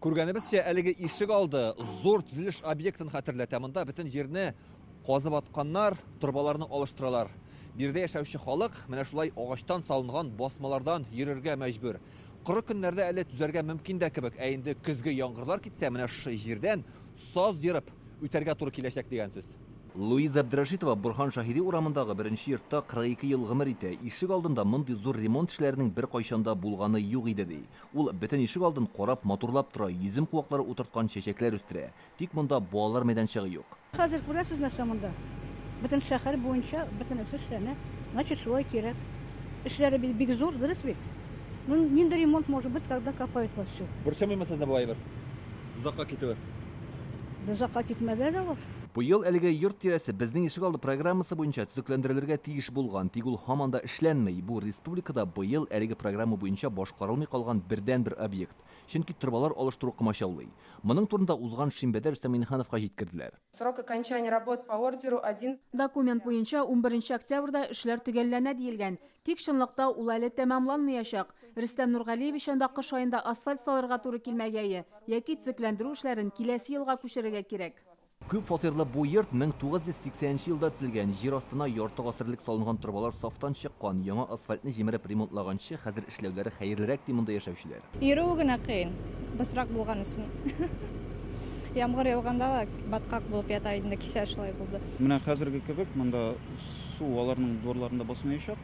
Күргәнебезчә, әлеге ишек алды зур төзелеш объектын хәтерләтә. Монда бөтен җирне казып атканнар, торбаларны алыштыралар. Биредә яшәүче халык менә шулай агачтан салынган басмалардан йөрергә мәҗбүр. Коры көннәрдә әле түзәргә мөмкин дә кебек, ә инде көзге яңгырлар китсә, менә шушы җирдән саз ерып үтәргә туры киләчәк дигән сүз. Луиза Абдрашитова Борһан Шаһиди урамындагы беренче йортта 42 ел гомер итә. Ишек алдында мондый зур ремонт эшләренең беркайчан да булганы юк иде, ди. Ул бөтен ишек алдын карап, матурлап тора, йөзем куаклары утырткан, чәчәкләр үстерә. Тик монда балалар мәйданчыгы юк. Хәзер күрәсез нәрсә монда. Бөтен шәһәр буенча бөтенесе эшләнә. Значит, шулай кирәк. Эшләре бит бик зур, дөрес бит? Ну, нинди ремонт может быть, когда копают вовсю? Борчымыймы сезне бу әйбер? Озакка китүе. Озакка китмәде әле ул. Быел әлеге йорт тирәсе Безнең ишегалды программасы буенча төзекләндерелергә тиеш булган, тик ул һаман да эшләнми. Бу республикада быел әлеге программа буенча башкарылмый калган бердәнбер объект. Чөнки торбалар алыштыру комачаулый. Моның турында узган шимбәдә Рөстәм Миңнехановка җиткерделәр. Срок окончания работ по ордеру 1. Документ буенча 11 октябрьдә эшләр төгәлләнә диелгән. Тик чынлыкта ул әле тәмамланмаячак. Рөстәм Нургалиевич анда кыш аенда асфальт салырга туры килмәгәе яки төзекләндерү эшләрен киләсе елга күчерергә кирәк. Күп фатирлы бу йорт 1980 елда төзелгән. Җир астына ярты гасыр элек салынган торбалар сафтан чыккан. Яңа асфальтны җимереп ремонтлаганчы хәзер эшләүләре хәерлерәк, ди монда яшәүчеләр. Йөрүе генә кыен, бысрак булган өчен. Яңгыр яуганда да баткак булып ята инде, кичә шулай булды. Менә хәзерге кебек монда су аларның дворларында басмаячак.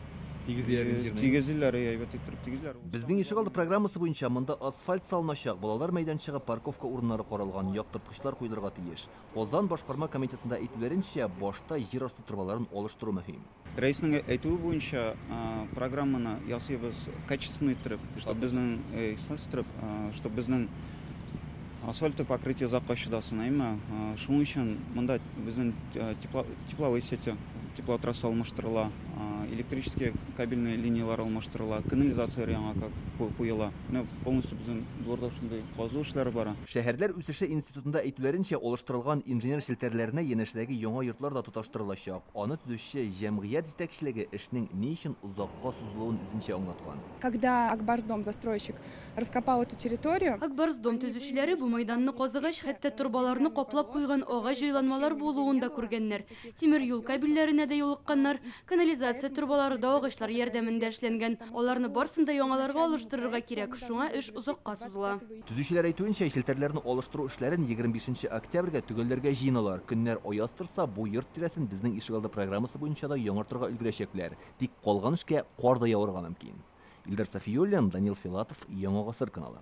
Тигезлиләр җирне. Тигезлиләр, әйбәт иттереп тигезләр. Безнең ишегалды программасы буенча монда асфальт салыначак, балалар мәйданчыгы, парковка урыннары каралган, яктырткычлар куелырга тиеш. Казан башкарма комитетында әйтүләренчә, башта җир асты торбаларын алыштыру мөһим. Рәиснең әйтүе буенча, программаны ясыйбыз качественно иттереп, чтобы безнең иттереп, чтобы безнең асфальтовый покрытие озакка чыдасын, әйме? Шуның өчен монда безнең тепловые сети, теплотрасса алмаштырыла, электрические кабельные линиялар алмаштырыла, канализация яңа куела. Менә полностью безнең дворда шундый казу эшләре бара. Шәһәрләр үсеше институтында әйтүләренчә, алыштырылган инженер челтәрләренә янәшәдәге яңа йортлар да тоташтырылачак. Аны төзүче җәмгыять җитәкчелеге эшнең ни өчен озакка сузылуын үзенчә аңлаткан. Когда Акбарсдом, застройщик, раскопал эту территорию, Акбарсдом төзүчеләре бу мәйданны казыгач, хәтта торбаларны каплап куйган агач җайланмалар булуын да күргәннәр. Тимер юл кабельләренә дә юлыкканнар. Канализация торбалары да агачлар ярдәмендә эшләнгән. Аларны барсын да яңаларга алыштырырга кирәк. Шуңа эш озакка сузыла. Төзүчеләр әйтүенчә, челтәрләрне алыштыру эшләрен 25 октябрьгә төгәлләргә җыеналар. Көннәр аяз торса, бу йорт тирәсен Безнең ишегалды программасы буенча да яңартырга өлгерәчәкләр. Тик калган эшкә кар да яварга мөмкин. Илдар Сафиуллин, Данил Филатов, Яңа Гасыр каналы.